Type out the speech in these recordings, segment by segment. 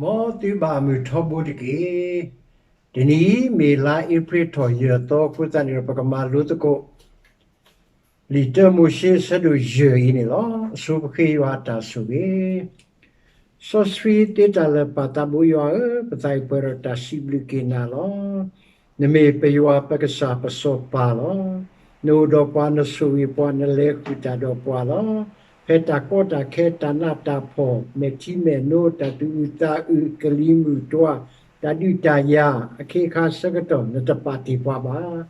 မ်သုဘၣ်မုာ်ထီဘိတက့ၢ်. တနံၤအံၤ မ့ၢ်လါအ့ဖြ့ၣ်ထီၣ်ယဲၢ်သီအဃိသတးန့ၣ်ဒီး ပကမၤလိသကိး လံာ်တၢမိၤၡ့အဆၢဒိၣ်ယဲၢ်အံၤန့ၣ်လီၤ. အဆိပဃ့ယွၤအတၢ်ဆိၣ်ဂ့ၤ, စီဆှံသ့တၢ်လၢာ်ပာ်သးဘိယွၤဧၢ, ပသးအံၤပှဲၤဒီးတၢ်စံးဘျုးက့ၤနၤလီၤ. နမ့ၢ်ပယွၤပကစၢ်ပစီၤပၤလီၤ. နအိၣ်ဒီးပှၤ, နဆိၣ်ဂ့ၤပှၤ, နလဲၤဃုာ်တၢ်ဒီးပှၤလီၤ. ဖဲတၢ်ကီတၢ်ခဲ, တၢ်နးတၢ်ဖှီၣ်, မဲာ်ထံမဲာ်နိ, တၢ်သူၣ်အုးသးအုး, ကလံၤမုၢ်တွၤ, တၢ်ဒုးတၢ်ယၤ, အခ့အခါဆၢကတီၢ် နတပာ်တ့ၢ်ပှၤဘၣ်.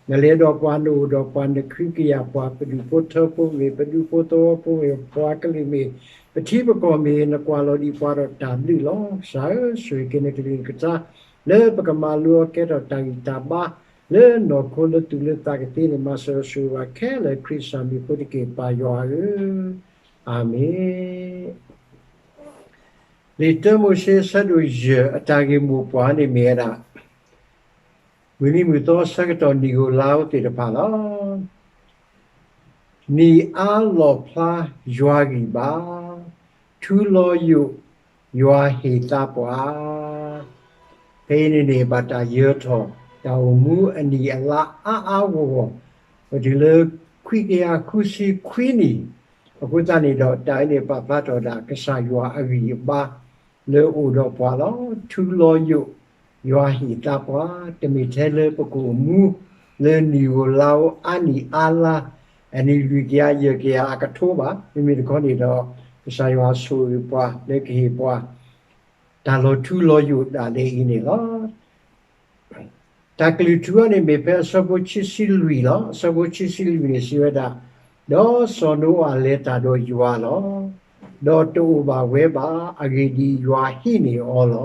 နလဲၤဒီးပှၤ, နအိၣ်ဒီးပှၤ, နခွံကယၤပှၤ, ပဒူၣ်ဖိထၢဖိမ့ၢ်, ပဒူၣ်ဖိသဝီဖိမ့ၢ်, ပှၤကလုာ်မ့ၢ်, ပထံပကီၢ်မ့ၢ်, နကွၢ်လီၤဒံးပှၤဒီးတၢ်ဘျုးလီၤ. ကစၢ်ဧၢ, ဆိၣ်ဂ့ၤက့ၤနကလုၢ်နကထါ လၢပကမၤလိအီၤကဲထီၣ်တၢ်ဂံၢ်တၢ်ဘါ လၢနီၢ်ခိလၢသူၣ်လၢသးကသ့န့ၣ် မၤစၢၤဒီးဆိၣ်ဂ့ၤဘၣ်ခဲလၢာ် ခရံာ်ကစၢ်မံၤအဃိတက့ၢ် ပၢ်ယွၤဧၢ, အၤမ့ၣ်. လံာ်တၢမိၤၡ့အဆၢဒိၣ်ယဲၢ်အတၢ်ဂ့ၢ်မိၢ်ပှၢ်န့ၣ်မ့ၢ်ဝဲဒၣ် မုၢ်နံၤမုၢ်သီဆၢကတီၢ်နံၣ်ဧိၤလါဧိၤသ့ၣ်တဖၣ်လီၤ. နံၣ်အါလီၤဖျါယွၤဂံၢ်ဘါ, ထူလီၤယိာ်ယွၤဟ့ၣ်သါပှၤ. ဖဲအံၤန့ၣ်န့ၣ် ဘၣ်တၢ်ယၢၤထီၣ် တၢ်အိၣ်မူအနံၣ်အလါအါအါဂီၢ်ဂီၢ်, ပတုၤလၢခွံကယၤဃုဆံခွံနံၣ်, အဃိသတးန့ၣ်ဒီး တၢ်အံၤန့ၣ် ပာ်ဖျါထီၣ်ဒၣ်ကစၢ်ယွၤအဂံၢ်အဘါ လၢအိၣ်ဒီးပှၤလီၤ. ထူလီၤယိာ်ယွၤဟ့ၣ်သါပှၤ, တမ့ၢ်ထဲလၢပကအိၣ်မူ လၢနံၣ်ဧိၤလါဧိၤအါနံၣ်အါလါ, အနံၣ်လွံၢ်ကယၤယဲၢ်ကယၤအကထိဘၣ်. မ့မ့ၢ်တခီန့ၣ်ဒီး ကစၢ်ယွၤဆိၣ်ဂ့ၤပှၤလၢကဟ့ၣ်ပှၤ တၢ်လီၤထူလီၤယိာ်ဒၣ်လဲာ်အံၤန့ၣ်လီၤ. တၢ်ကလုၢ်ထူအံၤန့ၣ်မ့ၢ်ဖဲအဆၢဖိခံဆံလွံၢ်လီၤ. အဆၢဖိခံဆံလွံၢ်န့ၣ်စံးဝဲဒၣ်, ဒီးစီၤနိအၤလဲၤတၢ်ဒီးယွၤလီၤ. ဒီးတအိၣ်ဘၣ်ဝဲဘၣ်, အဂ့ၢ်ဒ်အံၤ, ယွၤဟံးန့ၢ်အီၤလီ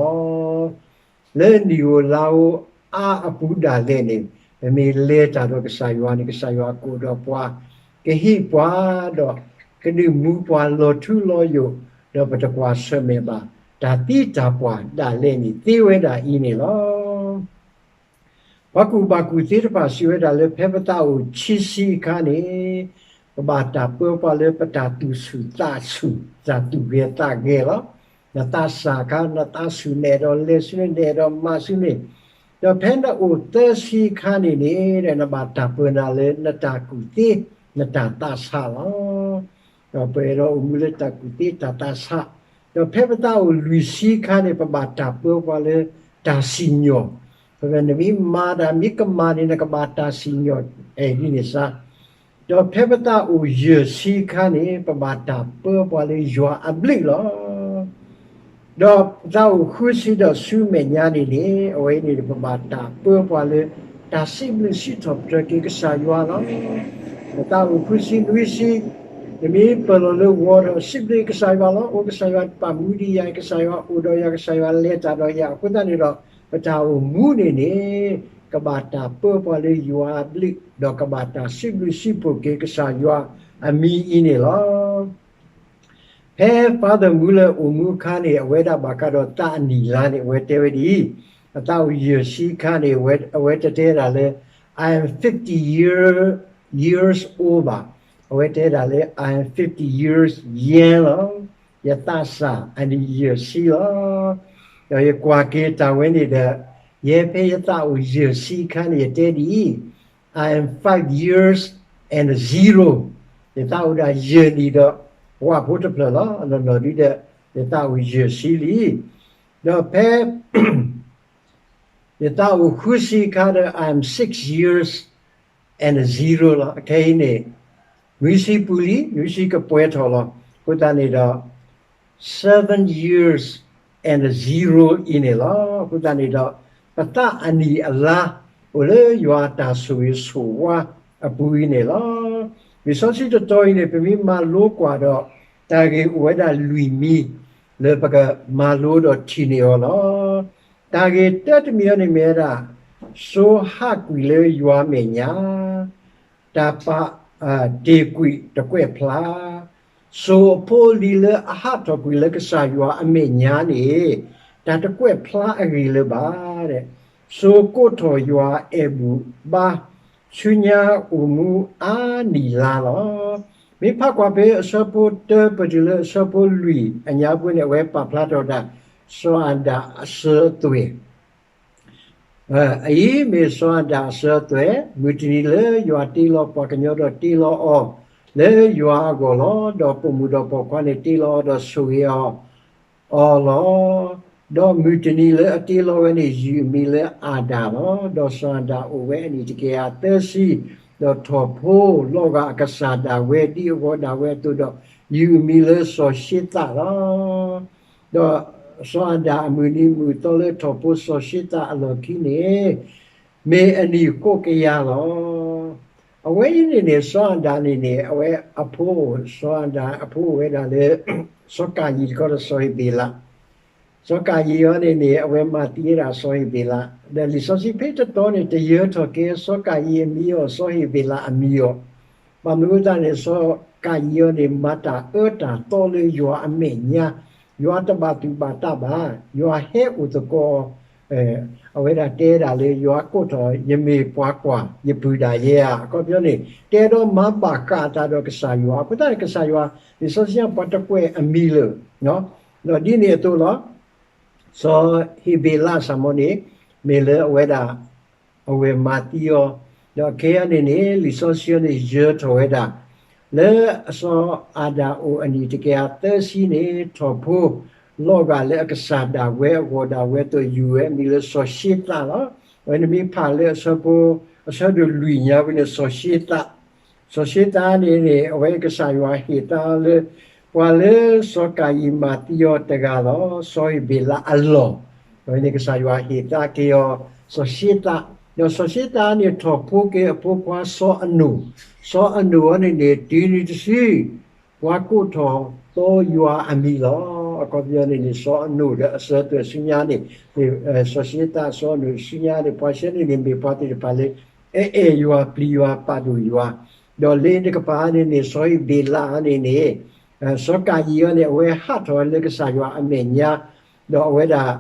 ၤ. လၢနံၣ်ဧိၤလါဧိၤအါအပူၤဒၣ်လဲာ်န့ၣ်, ပမ့ၢ်လဲၤတၢ်ဒီးကစၢ်ယွၤန့ၣ် ကစၢ်ယွၤကအိၣ်ဒီးပှၤ, ကဟ့ၣ်ပှၤ, ဒီးကဒုးမူပှၤလီၤထူလီၤယိာ်, ဒီးပတကွၢ်ဆၢၣ်မဲာ်ဘၣ် တၢ်သံတၢ်ပှၢ်ဒၣ်လဲာ်န့ၣ်သ့ဝဲဒၣ်အံၤန့ၣ်လီၤ. ပှၤကူၣ်ဘၣ်ကူၣ်သ့တဖၣ်စံးဝဲဒၣ်လၢ ဖဲပသးအိၣ်ခံဆံအခါန့ၣ်, ပဘၣ်တၢ်ပၢပှၤလၢပတၢ်သူၣ်ဆူၣ်သးဆူၣ်, တၢ်သူၣ်ဂဲၤသးဂဲၤလီၤ. နသးစၢ်အခါ, နသးဆူၣ်နအဲၣ်ဒိးလဲၤဆူန့ၣ်, နအဲၣ်ဒိးမၤဆူန့ၣ်, ဒီးဖဲနအိၣ်သၢဆံအခါန့ၣ်န့ၣ်, နဘၣ်တၢ်ပၢနၤလၢနတၢ်ကူၣ်သ့, နတၢ်သးဆးလီၤ. ဒီးပအဲၣ်ဒိးအိၣ်မူလၢတၢ်ကူၣ်သ့တၢ်သးဆး, ဒီးဖဲပသးအိၣ်လွံၢ်ဆံအခါန့ၣ် ပဘၣ်တၢ်ပၢပှၤလၢတၢ်စံၣ်ညီၣ်, ပနမ့ၢ်မၤတၢ်မ့ၢ်ကမၣ်န့ၣ် နကဘၣ်တၢ်စံၣ်ညီၣ်အဲၣ်ဒ်န့ၣ်စါ, ဒီးဖဲပသးအိၣ်ယဲၢ်ဆံအခါန့ၣ် ပဘၣ်တၢ်ပၢပှၤလၢယွၤအဘျုးလီၤ. ဒီးပသးအိၣ်ဃုဆံဒီးဆူမဲာ်ညါန့ၣ်န့ၣ်, အဝဲအံၤန့ၣ် ပဘၣ်တၢ်ပၢပှၤလၢ တၢ်စံးဘျုးစံးထီၣ်ပတြၢၤက့ၤကစၢ်ယွၤလီၤ. ပသးအိၣ်ဃုဆံနွံဆံ, နမ့ၢ်ပၢၢ်လီၤလၢဂီၤဒီးစံးဘျုးကစၢ်ယွၤလီၤ. အိၣ်ကစၢ်ယွၤတပာ်မူဒံးယၤ, ကစၢ်ယွၤအိၣ်ဒီးယၤ, ကစၢ်ယွၤလဲၤတၢ်ဒီးယၤ, အဃိသတးန့ၣ်ဒီး ပတၢ်အိၣ်မူန့ၣ်န့ၣ် ကဘၣ်တၢ်ပၢပှၤလၢယွၤအဘျုး, ဒီးကဘၣ်တၢ်စံးဘျုးစံးဖှိၣ်က့ၤကစၢ်ယွၤအမံၤအံၤန့ၣ်လီၤ. ဖဲ Father Muller အိၣ်မူအခါန့ၣ် အဝဲဒၣ်ဘၣ်ဃးဒီးသးအနံၣ်အလါန့ၣ် အဝဲတဲဝဲဒ်အံၤ, အသးအိၣ်ယဲၢ်ဆံအခါန့ၣ် အဝဲတတဲဒၣ်လၢ I am fifty year, years old ဘၣ်. အဝဲတဲဒၣ်လၢ I am fifty years young လီၤ. ယသးစၢ်အနံၣ်ယဲၢ်ဆံလီၤ. ဒီးယကွၢ်က့ၤတၢ်ဝဲန့ၣ်ဒီး, ယဲဖဲယသးအိၣ်ယဲၢ်ဆံအခါန့ၣ် ယတဲဒ်အံၤ, I am five years and zero. ယသးအိၣ်ဒၣ်ယဲၢ်နံၣ်ဒီး ဝၣ်ဖိတဖျၢၣ်လီၤ. အနီၢ်နီၢ်ဒုဒီး ယသးအိၣ်ယဲၢ်ဆံလံ. ဒီးဖဲ ယသးအိၣ်ဃုဆံအခါဒီး I am six years and zero လီၤ. အခဲအံၤန့ၣ် နွံဆံပူၤလံ, နွံဆံကပှဲၤထီၣ်လီၤ. အဃိသတးန့ၣ်ဒီး seven years and zero အံၤန့ၣ်လီၤ. အဃိသတးန့ၣ်ဒီး ပသးအနံၣ်အလါ အိၣ်လၢယွၤအတၢ်ဆိၣ်ဂ့ၤဆိၣ်ဝါအပူၤအံၤန့ၣ်လီၤ. လံာ်စီဆှံတတီၤအံၤန့ၣ် ပမ့ၢ်မၤလိကွၢ်ဒီး တၢ်ဂ့ၢ်အိၣ်ဝဲဒၣ်လွံၢ်မံၤ လၢပကမၤလိဒီးထံၣ်န့ၢ်အီၤလီၤ. တၢ်ဂ့ၢ်တၢတမံၤအံၤန့ၣ်မ့ၢ်ဝဲဒၣ် စိဟးကွံာ်လၢယွၤမဲာ်ညါ, တၢ်ပာ်, တ့ၢ်ကွံာ်တကွဲးဖျါ, စိအဖိအလံၤလၢအဟးထီၣ်ကွံာ်လၢကစၢ်ယွၤအမဲာ်ညါန့ၣ် တၢ်တကွဲးဖျါအဂ့ၢ်လၢၤဘၣ်. စိကိးထီၣ်ယွၤအဲၣ်ဘူၣ်ဘါ, ဆူညါအိၣ်မူအါနံၣ်လါလီၤ. မ့ၢ်ဖးကွၢ်ဖဲအဆၢဖိတၢပတုၤလၢအဆၢဖိလွံၢ်အညါပူၤန့ၣ် အဝဲပာ်ဖျါထီၣ်ဝဲဒၣ် စီၤအၤဒၣ်အစၢၤအသွဲၣ် အအံၤမ့ၢ်စီၤအၤဒၣ်အစၢၤအသွဲၣ်, မုၢ်တနံၤလၢယွၤတ့လီၤပှၤကညီဒီးတ့လီၤအီၤ လၢယွၤအဂီၢ်လီၤ. ဒီးပိာ်မုၣ်ဒီးပိာ်ခွါန့ၣ်တ့လီၤအီၤဒီးဆိၣ်ဂ့ၤအီၤ အီၤလီၤ. ဒီးမုၢ်တနံၤလၢအတ့လီၤဝဲန့ၣ် ယုၢ်အမံၤလၢအၤဒၣ်လီၤ. ဒီးစီၤအၤဒၣ်အိၣ်ဝဲအနံၣ်တကယၤသၢဆံ, ဒီးထီၣ်ဖိလီၤဂာ်အကစၢ်ဒၣ်ဝဲဒ်အဂီၤဒၣ်ဝဲအသိးဒီး ယုၢ်အမံၤလၢစီၤၡ့သးလီၤ. ဒီးစီၤအၤဒၣ်အမုၢ်နံၤမုၢ်သီလၢထီၣ်ဖိစီၤၡ့သးအလီၢ်ခံန့ၣ် မ့ၢ်အနံၣ်ဃိးကယၤလီၤ. အဝဲအံၤန့ၣ်န့ၣ် စီၤအၤဒၣ်န့ၣ်န့ၣ် အဝဲအဖိ, စီၤအၤဒၣ်အဖိအိၣ်ဝဲဒၣ်လၢ စီၤကၤယံၣ်တခီဒီးစီၤဧ့ၤဘ့းလး, စီၤကၤယံၣ်အံၤန့ၣ်န့ၣ် အဝဲမၤသံဝဲဒၣ်စီၤဧ့ၤဘ့းလး, ဒီးလံာ်စီဆှံဖဲတတီၤန့ၣ် တယၢၤထီၣ်က့ၤစီၤကၤယံၣ်အမံၤအီၤ စီၤဧ့ၤဘ့းလးအမံၤအီၤ, ဘၣ်မနုၤအဃိသတးန့ၣ် စီၤကၤယံၣ်အံၤန့ၣ် မၤတၢ်အၢတၢ်သီလၢယွၤအမဲာ်ညါ, ယွၤတဘၣ်သူၣ်ဘၣ်သးဘၣ်, ယွၤဟဲအိၣ်သကိး အဝဲဒၣ်တဲဒၣ်လၢယွၤကိးထီၣ် ယမ့ၢ်ပှၤကွၢ် ယပုၢ်ဒၣ်ယဲဧါ, အခီပညီန့ၣ် တဲဒီးမၤဘၣ်ဃးအသးဒီးကစၢ်ယွၤ, အဃိသတးန့ၣ် ကစၢ်ယွၤ လံာ်စီဆှံပှၤတကွဲးအမံၤလၢာ်, ဒီးဒ်န့ၣ်အသိးလီၤ. စီၤဧ့ၤဘ့းလးစၢ်မီၤန့ၣ် မ့ၢ်လၢအဝဲဒၣ် အဝဲၢ်မၤသံအီၤ, ဒီးခဲအံၤန့ၣ်န့ၣ် လံာ်စီဆှံန့ၣ်ယၢၤထီၣ်ဝဲဒၣ် လၢအစီၤအၤဒၣ်အိၣ်အနံၣ်တကယၤသၢဆံန့ၣ် ထီၣ်ဖိလီၤဂာ်လၢအကစၢ်ဒၣ်ဝဲအဂီၢ်ဒၣ်ဝဲအသိး ယုၢ်ဝဲအမံၤလၢစီၤၡ့သးလီၤ. အဝဲန့ၣ်မ့ၢ်ဖးလၢအဆၢဖိ အဆၢဒိၣ်လွံၢ်ညါဝဲန့ၣ် စီၤၡ့သး, စီၤၡ့သးန့ၣ်န့ၣ် အဝဲကစၢ်ယွၤဟ့ၣ်သါအီၤလၢ ပှၤလၢစီၤကၤယံၣ်မၤသံအီၤတဂၤလီၤ. စီၤဧ့ၤဘ့းလးအလီၢ် အဝဲန့ၣ်ကစၢ်ယွၤဟ့ၣ်သါက့ၤအီၤ စီၤၡ့သး, ဒီးစီၤၡ့သးန့ၣ် ထီၣ်ဖိက့ၤအဖိခွါစီၤအနိၣ်, စီၤအနိၣ်အံၤန့ၣ်န့ၣ် တုၤနုၤတစု ပှၤကိးထီၣ်သီယွၤအမံၤလီၤ. အခီပညီန့ၣ်န့ၣ် စီၤအနိၣ်ဒီးအစၢၤသွဲၣ်ဆူညါန့ၣ် စီၤၡ့သး စီၤအနိၣ်ဆူညါန့ၣ် ပှၤဆၢန့ၣ်န့ၣ် မ့ၢ်ပှၤသ့ၣ်တဖၣ်လၢ အအဲၣ်ယွၤ ပျံၤယွၤ ပာ်ဒိၣ်ယွၤ, ဒီးလၢတကပၤန့ၣ်န့ၣ် စီၤဧ့ၤဘ့းလးန့ၣ်န့ၣ် စီၤကၤယံၣ်အံၤန့ၣ် အဝဲဟးထီၣ်လၢကစၢ်ယွၤအမဲာ်ညါ, ဒီးအဝဲဒၣ်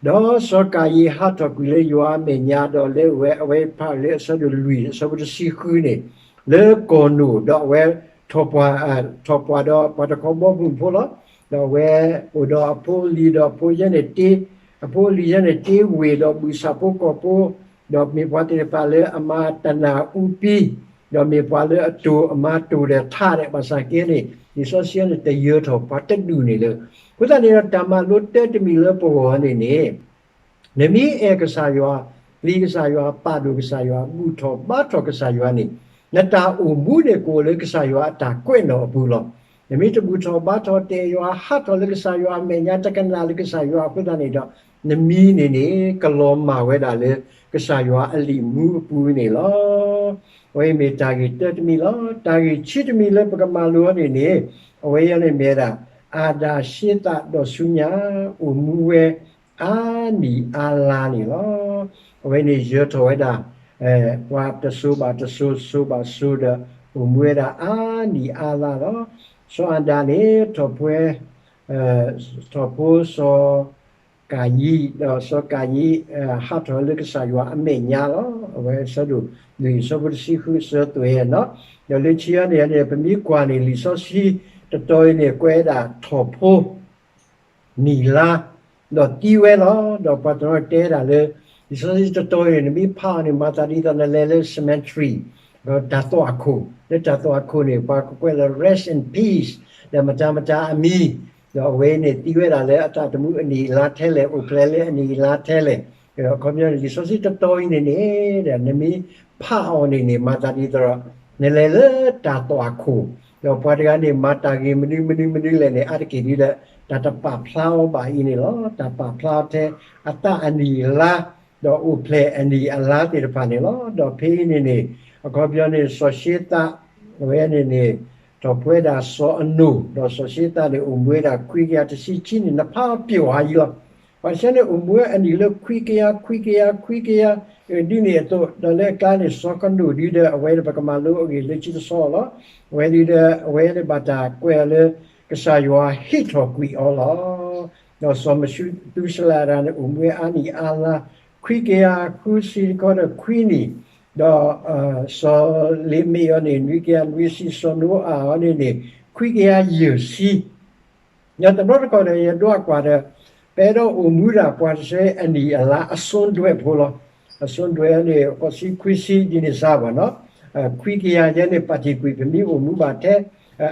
ဒီးစီၤကၤယံၣ်ဟးထီၣ်ကွံာ်လၢယွၤအမဲာ်ညါ ဒီးလၢဝဲ အဝဲဖးလၢအဆၢဒိၣ်လွံၢ် အဆၢဖိတဆံဃုန့ၣ် လၢကီၢ်နိၣ် ဒီးအဝဲ ထီၣ်ပှၢ်ဒီးပှၤတခီဘီမုၢ်ဖိလီၤ. ဒီးအဝဲအိၣ်ဒီးအဖိအလံၤဒီးအဖိယဲန့ၣ်တ့, အဖိအလံၤယဲန့ၣ်တ့ဝ့ၢ်ဒီးဘုၣ်ဆၣ်ဖိကီၢ်ဖိ, ဒီးမ့ၢ်ပှၤသ့ၣ်တဖၣ်လၢအမၤတနၢ်အူပံ, ဒီးမ့ၢ်ပှၤလၢအတိၢ်အမၤတိၢ်ဒီးထးဒီး ဘၣ်ဆၣ်က့န့ၣ် လံာ်စီဆှံန့ၣ်တယၢၤထီၣ်ပှၤတဒူၣ်န့ၣ်လၢ, အဃိသတးန့ၣ်ဒီး တၢ်မၤလိတၢတမံၤလၢပဂီၢ်န့ၣ်န့ၣ် နမ့ၢ်အဲၣ်ကစၢ်ယွၤ, ပျံၤကစၢ်ယွၤ, ပာ်ဒိၣ်ကစၢ်ယွၤ, ဘူၣ်ထီၣ်ဘါထီၣ်ကစၢ်ယွၤန့ၣ်, နတၢ်အိၣ်မူန့ၣ်ကအိၣ်လၢကစၢ်ယွၤအတၢ်ကွဲးနီၣ်အပူၤလီၤ. နမ့ၢ်တဘူၣ်ထီၣ်ဘါထီၣ် တအဲၣ်ယွၤ ဟးထီၣ်လၢကစၢ်ယွၤအမဲာ်ညါ တကနၣ်လၢကစၢ်ယွၤအဃိသတးန့ၣ်ဒီး နမံၤန့ၣ်န့ၣ် ကလီၤမၢ်ဝဲဒၣ်လၢကစၢ်ယွၤအလံာ်မူအပူၤန့ၣ်လီၤ. အဝဲအံၤမ့ၢ်တၢ်ဂ့ၢ်တၢတမံၤလီၤ. တၢ်ဂ့ၢ်ခံတမံၤလၢပကမၤလိအီၤန့ၣ်န့ၣ် အဝဲအံၤန့ၣ်မ့ၢ်ဝဲဒၣ် အၤဒၣ် ၡ့သး ဒီးဆူညါ အိၣ်မူဝဲ အါနံၣ်အါလါန့ၣ်လီၤ. အဝဲန့ၣ်ယၢၤထီၣ်ဝဲဒၣ် ပှၤတစိၤဘၣ်တစိၤ တစိၤဘၣ်တစိၤဒီး အိၣ်မူဝဲဒၣ်အါနံၣ်အါလါလီၤ. စီၤအၤဒၣ်န့ၣ် ထီၣ်ဖဲ ထီၣ်ဖိစီၤ ကၤယံၣ် ဒီးစီၤကၤယံၣ် ဟးထီၣ်လၢကစၢ်ယွၤအမဲာ်ညါလီၤ. အဝဲအဆၢဒိၣ် လွံၢ်အဆၢဖိတဆံဃု အစၢၤသွဲၣ်နီၤ. ဒီးလၢခံအံၤန့ၣ်န့ၣ် ပမ့ၢ်ကွၢ်န့ၣ် လံာ်စီဆှံတတီၤအံၤန့ၣ် ကွဲးဝဲဒၣ်ထီၣ်ဖိ နံၣ်လါ ဒီးသံဝဲလီၤ. ဒီးပှၤတနီၤတဲဒၣ်လၢ လံာ်စီဆှံတတီၤအံၤန့ၣ် နမ့ၢ်ဖးအီၤန့ၣ် မၤသးဒ်သိးနလဲၤလၢ cemetery ဒီးတၢ်သွၣ်ခိၣ်, လၢတၢ်သွၣ်ခိၣ်န့ၣ် ပှၤကကွဲးလၢ rest in peace ဒီးမတၤမတၤအမံၤ, ဒီးအဝဲန့ၣ်သံဝဲဒၣ်လၢအတၢ်တမူအနံၣ်အလါထဲလဲၣ်, အိၣ်ဖျဲၣ်လၢအနံၣ်အလါထဲလဲၣ်. အခီပညီန့ၣ် လံာ်စီဆှံတတီၤအံၤန့ၣ်န့ၣ် နမ့ၢ်ဖးအီၤန့ၣ်န့ၣ် မၤသးဒ်သိး နလဲၤလၢတၢ်သွၣ်ခိၣ်, ဒီးပှၤတဂၤန့ၣ် မၤတၢ်ဂ့ၤမနုၤမနုၤမနုၤလဲၣ်န့ၣ် အါတက့ၢ်ဒ်ဒီး တၢ်တပာ်ဖျါအီၤဘၣ်အံၤန့ၣ်လီၤ. တၢ်ပာ်ဖျါအီၤထဲ အသးအနံၣ်အလါ ဒီးအိၣ်ဖျဲၣ်အနံၣ်အလါသ့ၣ်တဖၣ်န့ၣ်လီၤ. ဒီးဖဲအံၤန့ၣ်န့ၣ် အခီပညီန့ၣ် စီၤၡ့သး အဝဲန့ၣ်န့ၣ် ထီၣ်ဖှဲဒၣ်စီၤအနိၣ်, ဒီးစီၤၡ့သးန့ၣ် အိၣ်မူဝဲဒၣ်ခွံကယၤတဆံခံနံၣ်န့ၣ် နဖးအီၤပျိာ်အါယံၤလီၤ. ပှၤတဆၢန့ၣ် အိၣ်မူဝဲအနံၣ်လၢခွံကယၤ ခွံကယၤ ခွံကယၤ ဒ်န့ၣ်အသိး ဒီးလၢအကျါန့ၣ် စီၤကနိၣ်ဒ်ဒီး အဝဲန့ၣ် ပကမၤလိအဂ့ၢ်လၢခံတဆီလီၤ. အဝဲဒ်ဒီး အဝဲန့ၣ်ဘၣ်တၢ်ကွဲးအီၤလၢ ကစၢ်ယွၤဟ့ၣ်ထီၣ်ကွံာ်အီၤလီၤ. ဒီးစီၤမသူၤစလးတဂၤန့ၣ် အိၣ်မူဝဲအါနံၣ်အါလါ ခွံ ခွံကယၤဃုဆံတခီဒီးခွံနံၣ်, ဒီး စီၤလ့မ့းအီၤန့ၣ် နွံကယၤနွံဆံ, စီၤနိအၤအီၤန့ၣ်န့ၣ် ခွံကယၤယဲၢ်ဆံ ဒီးတဘျီတခီၣ်ဒီး ယဒွးကွၢ်ဒီး ပအဲၣ်ဒိးအိၣ်မူဒၣ်ပှၤတဆၢအနံၣ်အလါအစိဒွဲၣ်ဖိလီၤ. အစိဒွဲၣ်န့ၣ် ဃိးဆံခွံဆံဒ်န့ၣ်စ့ၢ်ဘၣ်နီၤ, ခွံကယၤယဲန့ၣ် ပာ်တ့ၢ်ကွံာ် ပမ့ၢ်အိၣ်မူဘၣ်ထဲ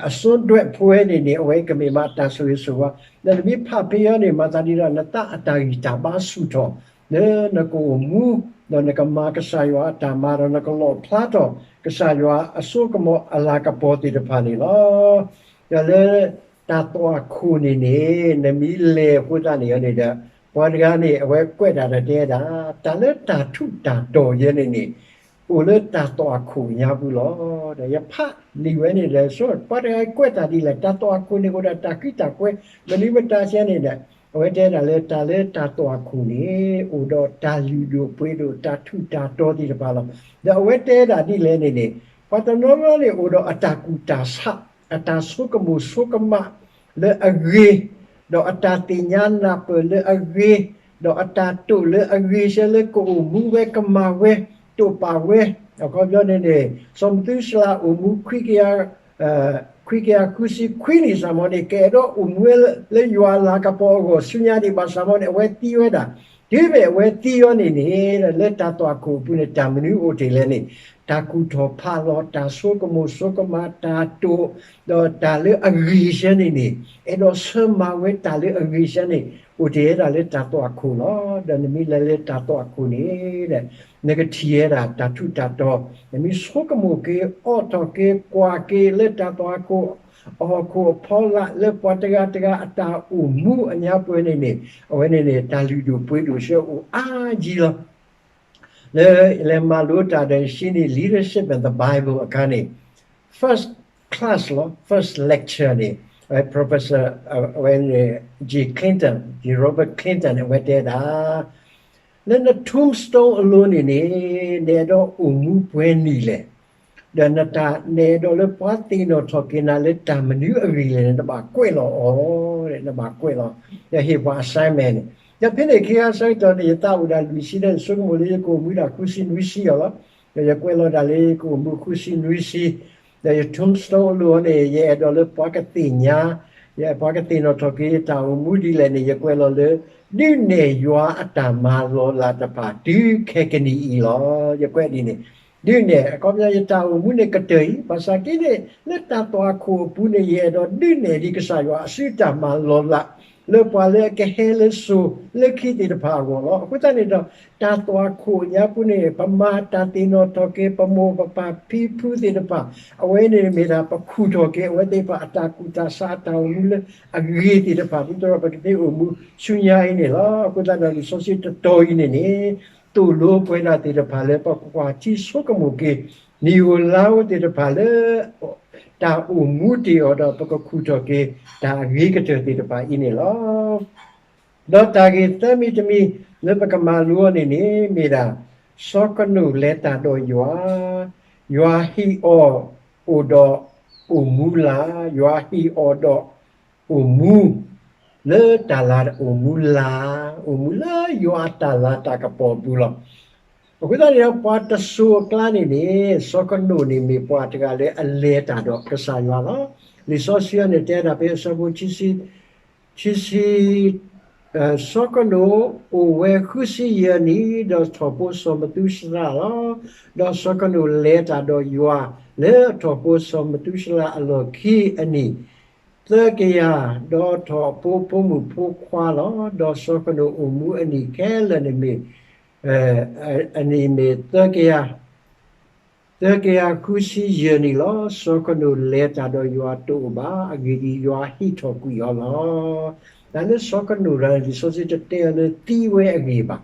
အစိဒွဲၣ်ဖိဝဲန့ၣ်န့ၣ် အဝဲကမ့ၢ်မးတၢ်ဆိၣ်ဂ့ၤဆိၣ်ဝါ, ဒီးနမ့ၢ်ဖးဖဲအံၤန့ၣ် မၤသးဒ်ဒီး နသးအတၢ်ဂံၢ်တၢ်ဘါဆူၣ်ထီၣ် လၢနကအိၣ်မူ, ဒီးနကမၤကစၢ်ယွၤအတၢ်မၤ ဒီးနကလီၣ်ဖျါထီၣ် ကစၢ်ယွၤအစိကမီၤအလၤကပီၤသ့ၣ်တဖၣ်န့ၣ်လီၤ. ဒီးလၢတၢ်သွၣ်ခိၣ်န့ၣ်န့ၣ် နမ့ၢ်လဲၤအဃိသတးန့ၣ်န့ၣ်ဒီး ပှၤတဂၤန့ၣ် အဝဲကွဲးတၢ်ဒီးတဲဒၣ် တၢ်လၢတၢ်ထူးတၢ်တီၤယဲန့ၣ်န့ၣ် အိၣ်လၢတၢ်သွၣ်ခိၣ်ညါပူၤလီၤ. ဒီးယဖးလံာ်ဝဲန့ၣ်ဒီး ပှၤတဂၤကွဲးတၢ်ဒ်လဲၣ်, တၢ်သွၣ်ခိၣ်န့ၣ်အိၣ်ဒီးတၢ်ဃံတၢ်ကွဲ မနုၤမတၤစဲန့ၣ်ဒီး အဝဲတဲဒၣ်လၢတၢ်လၢတၢ်သွၣ်ခိၣ်န့ၣ် အိၣ်ဒီးတၢ်လုၢ်ဒိၣ်ပှ့ၤဒိၣ် တၢ်ထူးတၢ်တီၤသ့ၣ်တဖၣ်လီၤ. ဒီးအဝဲတဲဒၣ်ဒ်လဲၣ်န့ၣ်န့ၣ် ပှၤတနီၤနီၤန့ၣ် အိၣ်ဒီးအတၢ်ကူၣ်တၢ်ဆး အတၢ်ဆိကမိၣ်ဆိကမး လၢအဂ့ၤ, ဒီးအတၢ်သ့ၣ်ညါနၢ်ပၢၢ်လၢအဂ့ၤ, ဒီးအတၢ်တိာ်လၢအဂ့ၤဆၢလၢကအိၣ်မူဝဲကမၤဝဲ တိာ်ပာ်ဝဲ, အခီပညီန့ၣ်န့ၣ် စီၤမသူၡလးအိၣ်မူ ခွံကယၤဃုဆံခွံနံၣ်စ့ၢ်မီၤန့ၣ် ကအဲၣ်ဒိးအိၣ်မူဝဲလၢယွၤအလၤကပီၤအဂီၢ်ဆူညါဒံးဘၣ်စ့ၢ်မီၤန့ၣ် အဝဲသံဝဲဒၣ်, တုၤမ့ၢ်အဝဲသံအီၤန့ၣ်န့ၣ် လၢတၢ်သွၣ်ခိၣ်အပူၤန့ၣ် တၢ်မနုၤအိၣ်တ့ၢ်လဲၣ်န့ၣ် တၢ်ကူၣ်ထီၣ်ဖးလီၤ တၢ်ဆိကမိၣ်ဆိကမး တၢ်တိာ် ဒီးတၢ်လၢအဂ့ၤဆၢန့ၣ်န့ၣ် အဲၣ်ဒိးဆၢမၤဝဲတၢ်လၢအဂ့ၤဆၢန့ၣ် အိၣ်တ့ၢ်ဝဲဒၣ်လၢတၢ်သွၣ်ခိၣ်လီၤ. ဒီးနမ့ၢ်လဲၤလၢတၢ်သွၣ်ခိၣ်န့ၣ်ဒီး နကထံၣ်ဝဲဒၣ်တၢ်ထူးတၢ်တီၤ, နမ့ၢ်ဆိကမိၣ်က့ၤ အိးထီၣ်က့ၤ ကွၢ်က့ၤလၢတၢ်သွၣ်ခိၣ် အဟီၣ်ခိၣ်အဖီလာ် လၢပှၤတဂၤတဂၤအတၢ်အိၣ်မူအညါပှဲၤန့ၣ်န့ၣ် အဝဲန့ၣ်န့ၣ် တၢ်လုၢ်ဒိၣ်ပှ့ၤဒိၣ်ဆၢအိၣ်အါကံလီၤ. လၢလဲၤမၤလိတၢ်ဒီး ရှ့န့ၣ် Leadership and the Bible အခါန့ၣ် first class လီၤ first lecture န့ၣ် professor အဝဲန့ၣ် J Clinton, J Robert Clinton န့ၣ် အဝဲတဲဒၣ် လၢန tombstone အလိၤန့ၣ်န့ၣ် နအဲၣ်ဒိးအိၣ်မူပှဲၤနံၣ်လဲၣ်, ဒီးနတၢ် နအဲၣ်ဒိးလၢပှၤသ့ၣ်နီၣ်ထီၣ်က့ၤနၤလၢတၢ်မနုၤအဂ့ၢ်လဲၣ်န့ၣ် နဘၣ်ကွဲးလီၤအီၤ, နဘၣ်ကွဲးလီၤ, ဒီးဟ့ၣ်ပှၤ assignment န့ၣ်, ဒီးဖဲန့ၣ်အခါဆၢကတီၢ်န့ၣ် ယသးအိၣ်ဒၣ်လွံၢ်ဆံဒီး ယဆိကမိၣ်လၢယကအိၣ်မူဒၣ်ဃုဆံနွံဆံအီၤလီၤ. ဒီးယကွဲးလီၤဒၣ်လၢယကအိၣ်မူဃုဆံနွံဆံ, ဒီးယ tombstone အလိၤန့ၣ် ယအဲၣ်ဒိးလၢပှၤကသ့ၣ်ညါ, ပှၤကသ့ၣ်နီၣ်ထီၣ်က့ၤယတၢ်အိၣ်မူဒ်လဲၣ်န့ၣ် ယကွဲးလီၤလၢ ဒုးနဲၣ်ယွၤအတၢ်မၤလီၤလးတဖၣ်တုၤခဲကနံၣ်အံၤလီၤ. ယကွဲးဒ်န့ၣ်, ဒုးနဲၣ် အခီပညီယတၢ်အိၣ်မူန့ၣ်ကတၢၢ်အံၤ, ဘၣ်ဆၣ်က့န့ၣ် လၢတၢ်သွၣ်ခိၣ်အပူၤန့ၣ် ယအဲၣ်ဒိးဒုးနဲၣ်ဒံးကစၢ်ယွၤအစုတၢ်မၤလီၤလး လၢပှၤလၢအကဟဲလၢစိၤလၢခံသ့ၣ်တဖၣ်အဂီၢ်လီၤ. အဃိသတးန့ၣ်ဒီး တၢ်သွၣ်ခိၣ်ညါပူၤန့ၣ် ပမၤတၢ်သ့ၣ်နီၣ်ထီၣ်က့ၤ ပမိၢ်ပပၢ်ဖံဖုသ့ၣ်တဖၣ်, အဝဲန့ၣ်မ့ၢ်ဒၣ်ပခူၣ်ထီၣ်က့ၤ အဝဲသ့ၣ်တဖၣ်အတၢ်ကူၣ်တၢ်ဆးအတၢ်အိၣ်မူလၢအဂ့ၤသ့ၣ်တဖၣ် ဒ်သိးဒီးပကသ့အိၣ်မူဆူညါအံၤန့ၣ်လီၤ. အဃိသတးဒီးလံာ်စီဆှံတတီၤအံၤန့ၣ်န့ၣ် သိၣ်လိပဝဲဒၣ်သ့ၣ်တဖၣ်လၢပကကွၢ်ထံဆိကမိၣ်က့ၤ နံၣ်ဧိၤလါဧိၤသ့ၣ်တဖၣ်လၢ တၢ်အိၣ်မူတ့ၢ်အီၤဒီး ပကခူၣ်ထီၣ်က့ၤ တၢ်အဂ့ၤကတၢၢ်သ့ၣ်တဖၣ်အံၤန့ၣ်လီၤ. ဒီးတၢ်ဂ့ၢ်သၢမံၤတမံၤ လၢပကမၤလိအီၤန့ၣ်န့ၣ် မ့ၢ်ဒၣ် စီၤကနိာ်လဲၤတၢ်ဒီးယွၤ, ယွၤဟ့ၣ်အီၤအိၣ်ဒီးအိၣ်မူလၢ်, ယွၤဟ့ၣ်အီၤဒီး အိၣ်မူ လၢတၢ်လၤအိၣ်မူလၢ်, အိၣ်မူလၢယွၤအတၢ်လၤတၢ်ကပီၤအပူၤလီၤ. အဃိသတးန့ၣ်ဒီး ပှၤတစိၤအကျါန့ၣ်န့ၣ် စီၤကနိာ်န့ၣ်မ့ၢ်ပှၤတဂၤလၢအလဲၤတၢ်ဒီးကစၢ်ယွၤလီၤ. လံာ်စီဆှံအံၤန့ၣ် တဲဒၣ်ဖဲအဆၢဖိ ခံဆံ စီၤကနိာ်အိၣ်ဝဲဃုဆံယဲၢ်နံၣ် ဒီးထီၣ်ဖိစီၤမသူၡလးလီၤ. ဒီးစီၤကနိာ်လဲၤတၢ်ဒီးယွၤ လၢအထီၣ်ဖိစီၤမသူၡလးအလီၢ်ခံအနံၣ် သၢကယၤ, ဒီးထီၣ်ဖိဖိမုၣ်ဖိခွါလီၤ. ဒီးစီၤကနိာ်အိၣ်မူအနံၣ်ခဲလၢာ်န့ၣ်မ့ၢ် အနံၣ်မ့ၢ်သၢကယၤ သၢကယၤဃုဆံယဲၢ်နံၣ်လီၤ. စီၤကနိာ်လဲၤတၢ်ဒီးယွၤတအိၣ်ဘၣ်, အဂ့ၢ်ဒ်အံၤ, ယွၤဟ့ၣ်ထီၣ်ကွံာ်အီၤလီၤ. တၢ်လၢစီၤကနိာ်တဂၤန့ၣ် လံာ်စီဆှံတတဲအီၤလၢသံဝဲအဂ့ၢ်ဘၣ်.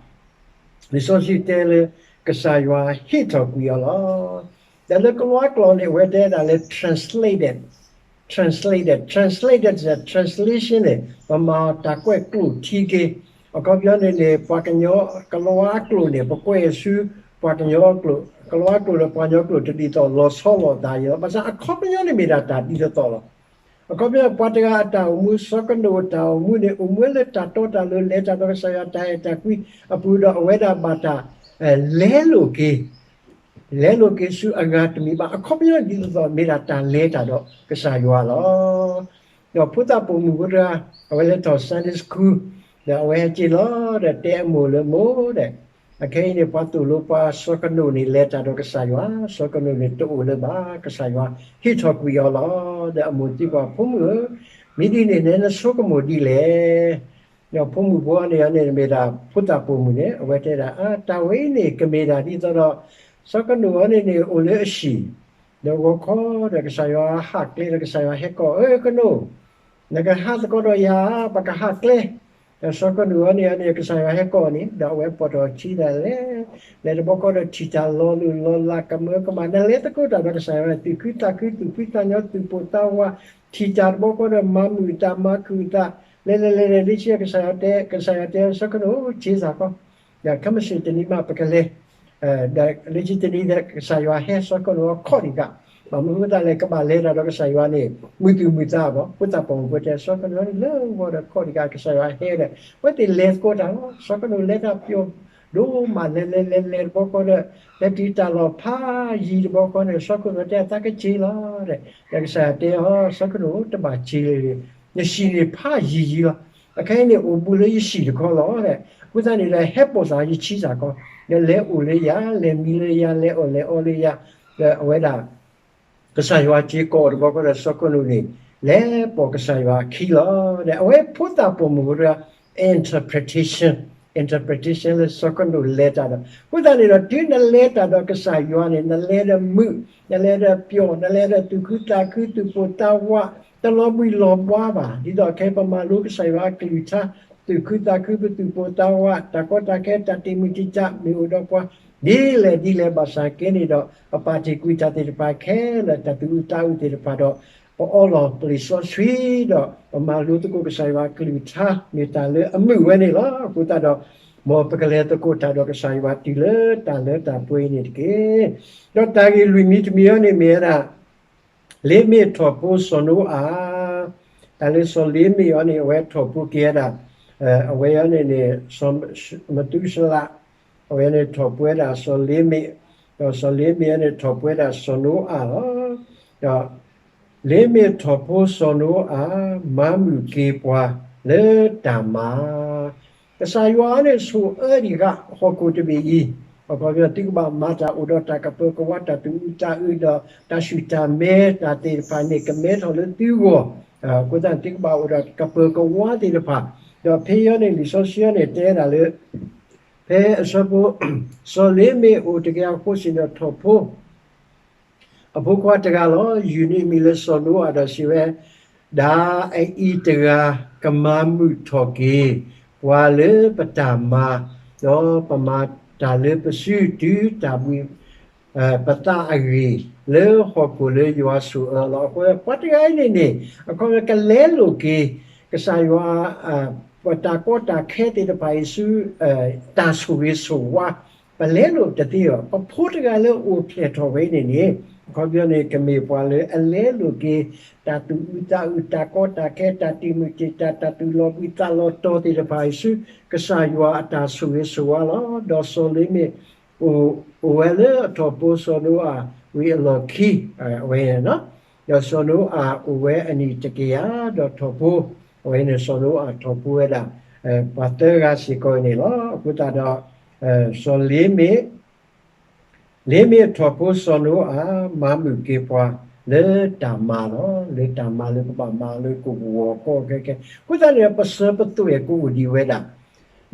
လံာ်စီဆှံတဲလၢ ကစၢ်ယွၤဟ့ၣ်ထီၣ်ကွံာ်အီၤလီၤ. တၢ်လၢကလံးကျိာ်န့ၣ် အဝဲတဲဒၣ်လၢ translated, translated, translated န့ၣ် translation န့ၣ် ပမၤတၢ်ကွဲးကျိာ်ထံက့ၤ, အခီပညီန့ၣ်န့ၣ် ပှၤကညီကလံးကျိာ်န့ၣ် ပကွဲးဆူ ပှၤကညီကျိာ်, ကလံးကျိာ်ဒီးပှၤကညီကျိာ် တဒ်သိးလီၤဆီလိာ်အသးအံၤလီၤ. ဘၣ်ဆၣ်အခီပညီန့ၣ်မ့ၢ်ဒၣ်တၢ်ဒ်သိးသိးလီၤ. အခီပညီ ပှၤတဂၤအတၢ်အိၣ်မူ စီၤကနိာ်အတၢ်အိၣ်မူန့ၣ် အိၣ်မူဝဲလၢတၢ်တီတၢ်လိၤ လဲၤတၢ်ဒီးကစၢ်ယွၤတၢ်အဲၣ်တၢ်ကွံအပူၤဒီး အဝဲဒၣ်ဘၣ်တၢ် လဲလိာ်က့ၤ လဲလိာ်က့ၤဆူအဂၤတမံၤဘၣ်. အခီပညီဒ်သိးသိး မ့ၢ်ဒၣ်တၢ်လဲၤတၢ်ဒီးကစၢ်ယွၤလီၤ. ဒီးဖိသၣ်ပိာ်မုၣ်ဖိတဂၤ အဝဲလဲၤထီၣ် Sunday School ဒီးအဝဲဟဲက့ၤလီၤဒီး တဲအမိၢ်လၢ မိၢ်ဒီး အခဲအံၤန့ၣ် ပှၤသိၣ်လိပှၤစီၤကနိာ်န့ၣ် လဲၤတၢ်ဒီးကစၢ်ယွၤ, စီၤကနိာ်န့ၣ် တအိၣ်လၢၤဘၣ်, ကစၢ်ယွၤဟ့ၣ်ထီၣ်ကွံာ်အီၤလီၤ. ဒီးအမိၢ်သံကွၢ် ဖိမုၣ်ဧၢ, မ့ၢ်ဒ်န့ၣ် နဆိကမိၣ်ဒ်လဲၣ်. ဒီးဖိမုၣ်ဖိအံၤန့ၣ်န့ၣ် မ့ၢ်ဒၣ်ဖိသၣ်ပိာ်မုၣ်န့ၣ် အဝဲတဲဒၣ် အတၢ်ဝဲအံၤန့ၣ် ကမ့ၢ်ဒၣ်ဒ်သိးဒီး စီၤကနိာ်အံၤန့ၣ်န့ၣ် အိၣ်လၢအဟံၣ်, ဒီးဂီၤခီဒီး ကစၢ်ယွၤဟးကျဲဒီး ကစၢ်ယွၤဟဲကိး အၢ ကနိာ်, နကဟးသကိးဒီးယၤ ပကဟးကျဲ. ဒီးစီၤကနိာ်အံၤန့ၣ်န့ၣ် ကစၢ်ယွၤဟဲကိးန့ၣ် ဒီးအဝဲပိာ်ထီၣ်ထံဒီးလဲၤ, လဲၤတဘျီဃီဒီး ထံၣ်တၢ်လီၤလုၢ်လီၤလး ကမၢကမၣ် နလဲၤသကိးတၢ်ဒီးကစၢ်ယွၤ သူၣ်ခုသးခု သူၣ်ဖှံသးညီ သူၣ်ပိာ်သးဝး, ထံၣ်တၢ်တဘျီဃီဒီး မၤမုာ်အသး မၤခုၣ်အသး, လဲၤလဲၤလဲၤလဲၤ လၢခံကစၢ်ယွၤတဲ ကစၢ်ယွၤတဲ စီၤကနိာ် ဆ့စ့ၢ်ကီး, ဒီးခဲမုၢ်ဆ့ၣ်တနံၤမး ပကလဲၤ ဒီးလၢခံတနံၤဒီး ကစၢ်ယွၤဟဲ စီၤကနိာ်အံၤခီၣ်တံၢ်ဃာ်, ဘၣ်မနုၤအဃိသတးလဲၣ် ကဘၣ်လဲၤတၢ်ဒီးကစၢ်ယွၤန့ၣ် မုာ်သူၣ်မုာ်သးဘၣ်. ဖိသၣ်ပိာ်မုၣ်ဖိတဲ စီၤကနိာ်အံၤန့ၣ် လၢဂီၤဒီးခီၣ်တံၢ်ဃာ် ကစၢ်ယွၤဟဲဒီး အဝဲသ့ၣ်လဲၤသကိးတၢ်လီၤ. စီၤကနိာ်လဲၤတၢ်ပျီဒိၣ်မး လဲၤလဲၤလဲၤလဲၤတဘျီဃီဒီး လဲၤတုၤတၢ်လီၢ်ဖးယံၤတဘျီဃီန့ၣ် စီၤကနိာ်တဲအသးကစ့လီၤဒီး ဒီးကစၢ်ယွၤတဲအီၤ စီၤကနိာ် တဘၣ်စ့လၢၤ, ယဟံၣ်န့ၣ်ဖးယံၤယံၤလီၤ. အခဲအံၤန့ၣ် အိၣ်ဘူးလၢယဟံၣ်တခီလီၤဒီး အဃိသတးန့ၣ်ဒီး ဟဲပိာ်သးယဆံးစ့ၢ်ကီး, ဒီးလဲၤအိၣ်လၢယၤ လဲၤမံလၢယၤ လဲၤအီၣ်လဲၤအီလၢယၤ, ဒီးအဝဲဒၣ် ကစၢ်ယွၤစ့ၢ်ကီးတဘျီဃီဒီး စီၤကနိာ်န့ၣ် လဲၤပိာ်ကစၢ်ယွၤအခံလီၤ. ဒီးအဝဲဖိသၣ်ပိာ်မုၣ်ဖိတဂၤ interpretation, interpretation လၢစီၤကနိာ်လဲၤတၢ်ဒီး အဃိသတးန့ၣ်ဒီး တုၤနလဲၤတၢ်ဒီးကစၢ်ယွၤန့ၣ် နလဲၤဒီးမုာ်, နလဲၤဒီးပျီ, နလဲၤဒီးသူၣ်ခုသးခု သူၣ်ပိာ်သးဝး, တလီၤဘှံးလီၤဘှါဘၣ်. ဒ်သိးခဲအံၤပမၤလိကစၢ်ယွၤအကလုၢ်ကထါ သူၣ်ခုသးခု ပသူၣ်ပိာ်သးဝး တၢ်ကီတၢ်ခဲ တၢ်တံာ်မုၢ်တံာ်တာ် မ့ၢ်အိၣ်ဒီးပှၤ ဒ်လဲၣ်ဒ်လဲၣ် ဘၣ်ဆၣ်က့န့ၣ်ဒီး ပပာ်တ့ၢ်ကွံာ်တၢ်သ့ၣ်တဖၣ်ခဲလၢာ် တၢ်သူၣ်အုးသးအုးသ့ၣ်တဖၣ်ဒီး ပအီလီၤပလံာ်စီဆှံဒီး ပမၤလိသကိးကစၢ်ယွၤအကလုၢ်ကထါ မ့ၢ်တၢ်လၢအမုာ်ဝဲန့ၣ်လီၤ. အဃိသတးဒီး မ်ပကလဲၤသကိးတၢ်ဒီးကစၢ်ယွၤတုၤလၢတၢ်လၢတၢ်ပှဲၤအံၤန့ၣ်တက့ၢ်. ဒီးတၢ်ဂ့ၢ်လွံၢ်မံၤတမံၤအံၤန့ၣ်မ့ၢ်ဝဲဒၣ် လ့မ့ၣ်ထီၣ်ဖိစီၤနိအၤ, တၢ်လၢစီၤလ့မ့ၣ်အံၤန့ၣ် အဝဲထီၣ်ဖိက့ၤဝဲဒၣ် အဝဲအံၤန့ၣ်န့ၣ် စီၤမသူစလး, အဝဲန့ၣ်ထီၣ်ဖိဝဲဒၣ်စီၤလ့မ့ၣ်, ဒီးစီၤလ့မ့ၣ်အံၤန့ၣ်ထီၣ်ဖိဝဲဒၣ်စီၤနိအၤလီၤ. ဒီး လ့မ့ၣ်ထီၣ်ဖိစီၤနိအၤ မၤမုာ်က့ၤပှၤလၢတၢ်မၤ ကစၢ်ယွၤန့ၣ်ဆိၣ်အၢဒံးဃာ်ဟီၣ်ခိၣ်တဘ့ၣ်အံၤ, အခီပညီသုကဘၣ်မၤတၢ်အိၣ်ဒီးတၢ်ကပၢၤကဝါ တၢ်သူၣ်အုးသးအုးဒီးတၢ်ဆူၣ်တၢ်မဲ တၢ်သ့ၣ်တဖၣ်န့ၣ် ကမဲထီၣ်လၢသုဂီၢ်, အဃိသတးန့ၣ် သုကဘၣ်အိၣ်ဒီးကပၢၤကဝါသ့ၣ်တဖၣ်, ဒီးဖဲအံၤန့ၣ် လံာ်စီဆှံန့ၣ်တဲဒၣ်လၢ ဖဲအဆၢဖိ စီၤလ့မ့ၣ်အိၣ်တကယၤဃိးဆံဒီးထီၣ်ဖိ အဖိခွါတဂၤလီၤ. ယုၢ်န့ၢ်အမံၤလၢစီၤနိအၤဒီးစံးဝဲ, ဒၣ်အအံၤတဂၤ ကမၤမုာ်ထီၣ်က့ၤ ပှၤလၢပတၢ်မၤ, ဒီးပမၤတၢ်လၢပစုတုၤတၢ်ဘှံး ပသးအဂ့ၢ် လၢဟီၣ်ခိၣ်လၢယွၤဆိၣ်အၢလီၤ. အဃိ ပှၤတဂၤအံၤန့ၣ်န့ၣ် အခီပညီကလဲလိာ်က့ၤ ကစၢ်ယွၤ ပတၢ်ကီတၢ်ခဲသ့ၣ်တဖၣ်အံၤဆူ တၢ်ဆိၣ်ဂ့ၤဆိၣ်ဝါ ပလဲလိာ်တသ့ဘၣ်. ပဖိတဂၤလၢအိၣ်ဖျဲၣ်ထီၣ်ဝဲအံၤန့ၣ်န့ၣ် အခီပညီန့ၣ် ကမ့ၢ်ပှၤလၢအလဲလိာ်က့ၤ တၢ်သူၣ်အုးသးအုး တၢ်ကီတၢ်ခဲ တၢ်တံာ်မုၢ်တံာ်တာ် တၢ်သူၣ်လီၤဘှံးသးလီၤတီၤသ့ၣ်တဖၣ်အံၤဆူ ကစၢ်ယွၤအတၢ်ဆိၣ်ဂ့ၤဆိၣ်ဝါလီၤ. ဒီးစီၤလ့မ့ၣ် အိၣ်ဝဲလၢအထီၣ်ဖိစီၤနိအၤဝံၤအလီၢ်ခံ ဝဲ ဒီးစီၤနိအၤအိၣ်ဝဲအနံၣ်တကယၤ ဒီးထီၣ်ဖိ, အဝဲန့ၣ်စီၤနိအၤထီၣ်ဖိဝဲဒၣ် ပှၤသၢဂၤစ့ၢ်ကီးန့ၣ်လီၤ. အဃိသတးဒီး စီၤလ့မ့ၣ် လ့မ့ၣ်ထီၣ်ဖိစီၤနိအၤ မၤမုာ်က့ၤပှၤလၢတၢ်မၤလီၤ. လၢတၢ်မၤလၢပဘၣ်မၤလၢကဂီၤကီခဲခဲ အဃိသတးန့ၣ် ပစၢၤပသွဲၣ်ကအိၣ်ဒံးဝဲဒၣ်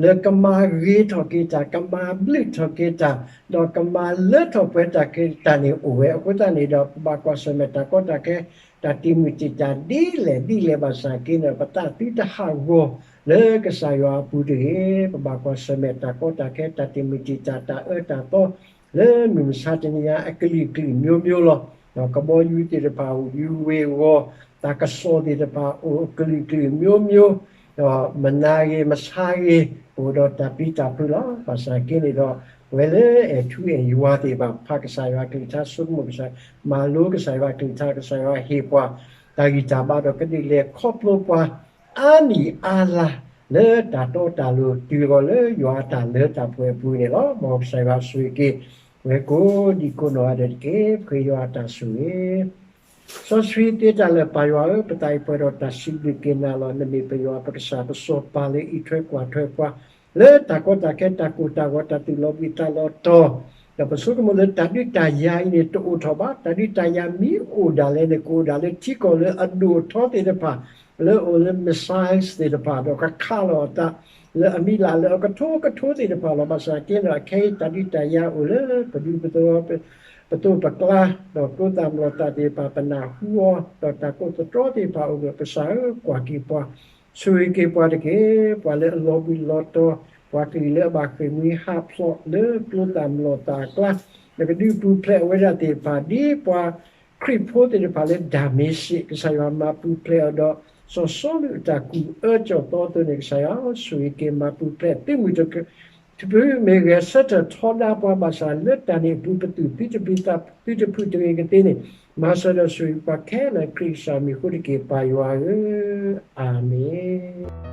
လၢကမၤဂ့ၤထီၣ်က့ၤတၢ် ကမၤဘျုးထီၣ်က့ၤတၢ် ဒီးကမၤလၢထီၣ်ပှဲၤထီၣ်က့ၤတၢ်န့ၣ်အိၣ်ဝဲ. အဃိသတးန့ၣ်ဒီး ပဘၣ်ကွၢ်ဆၢၣ်မဲာ်တၢ်ကီတၢ်ခဲ တၢ်တံာ်မုၢ်တံာ်တာ်ဒ်လဲၣ်ဒ်လဲၣ်ဘၣ်ဆၣ်က့န့ၣ် ပသးသုတဟးဂီၤလၢကစၢ်ယွၤအပူၤတဂ့ၤ. ပဘၣ်ကွၢ်ဆၢၣ်မဲာ်တၢ်ကီတၢ်ခဲ တၢ်တံာ်မုၢ်တံာ်တာ် တၢ်အၢတၢ်သီ လၢမုၢ်မဆါတနံၤညါ အကလုာ်ကလုာ်မျိုးမျိုးလီၤ. ဒီးကဘီယူၤသ့ၣ်တဖၣ်အိၣ် ယူၤဝ့ၤဝီၤ တၢ်ကစီၣ်သ့ၣ်တဖၣ်အိၣ် အကလုာ်ကလုာ်မျိုးမျိုး, ဒီးမနၤဂ့ၤမဆါဂ့ၤ အိၣ်ဒီးတၢ်ပျံၤတၢ်ဖုးလီၤ. ဘၣ်ဆၣ်က့န့ၣ်ဒီး ပဝဲလၢအဲၣ်ထူအဲၣ်ယွၤသ့ၣ်တဖၣ် ဖးကစၢ်ယွၤကလုၢ်ကထါ ဆိကမိၣ်ကစၢ် မၤလိကစၢ်ယွၤကလုၢ်ကထါ ကစၢ်ယွၤဟ့ၣ်ပှၤ တၢ်ဂံၢ်တၢ်ဘါဒီးကဒုးလဲၤခီဖျိပှၤ အါနံၣ်အါလါ လၢတၢ်တီတၢ်လိၤ တုၤဃီၤလၢယွၤအတၢ်လၢတၢ်ပှဲၤအပူၤန့ၣ်လီၤ. မ်ကစၢ်ယွၤဆိၣ်ဂ့ၤက့ၤ ပဝဲကိးဒံကိးနီၢ်ဂၤဒဲးတက့ၢ်. ပဃ့ယွၤအတၢ်ဆိၣ်ဂ့ၤ စီဆှံသ့တၢ်လၢာ် ပၢ်ယွၤဧၢ, ပသးအံၤပှဲၤဒီးတၢ်စံးဘျုးက့ၤနၤလီၤ. နမ့ၢ်ပယွၤပကစၢ်ပစီၤပၤလၢအံးထွဲကွၢ်ထွဲပှၤ လၢတၢ်ကီတၢ်ခဲ တၢ်ကိၢ်တၢ်ဂီၤ တၢ်သူၣ်လီၤဘှံးသးလီၤတီၤ, ဒီးပဆိကမိၣ်လၢတၢ်ဒုးတၢ်ယၤအံၤန့ၣ် တအိၣ်ထီၣ်ဘၣ်. တၢ်ဒုးတၢ်ယၤမ့ၢ်အိၣ်ဒၣ်လဲာ်န့ၣ် ကအိၣ်ဒၣ်လၢထံကီၢ်လၢအဒိၣ်အထီသ့ၣ်တဖၣ် လၢအအိၣ်လၢ missiles သ့ၣ်တဖၣ် ဒီးကခးလီၤအသး လၢအမံၤလၢ်လၢအကထိကထိသ့ၣ်တဖၣ်လီၤ. ဘၣ်ဆၣ်က့ဒီး အခဲအံၤ တၢ်ဒုးတၢ်ယၤအိၣ်လၢပဒူပသဝီ ပသိးပကျါ ဒီးကျိသၣ်မျိာ်သၣ်သ့ၣ်တဖၣ် ပနၢ်ဟူအီၤ ဒီးတၢ်ကိးသတြီသ့ၣ်တဖၣ်အိၣ်ဒီး ကစၢ်ဧၢ ကွၢ်က့ၤပှၤ ဆိၣ်ဂ့ၤက့ၤပှၤတက့ၢ်. ပှၤလၢအလီၤဘှံးလီၤတီၤ ပှၤကလုာ်လၢအဘၣ်ဃ့ၢ်မှံဟးဖျိးလၢကျိသၣ်မျိာ်သၣ်အကျါ နကဒုးပူၤဖျဲးအဝဲဒၣ်သ့ၣ်တဖၣ် ဒ်ပှၤခရံာ်ဖိသ့ၣ်တဖၣ်လၢဒၤမ့းစ့း ကစၢ်ယွၤမၤပူၤဖျဲးအီၤဒီး စီၤစီလူးအတၢ်ကူၣ်အၢကၠီၣ်သီအသိးန့ၣ် ကစၢ်ယွၤဆိၣ်ဂ့ၤက့ၤမၤပူၤဖျဲး သုးမုၢ်တဖုမ့ၢ်ဂဲၤဆၢထၢၣ်ထီဒါပှၤ ဘၣ်ဆၣ်လၢတၢ်န့ၣ်အပူၤ ပသူၣ်သုတပျံၤသးသုတဖုးတဂ့ၤကသ့န့ၣ် မၤစၢၤဒီးဆိၣ်ဂ့ၤပှၤခဲလၢာ် ခရံာ်ကစၢ်မံၤအဃိတက့ၢ် ပၢ်ယွၤဧၢ, အၤမ့ၣ်.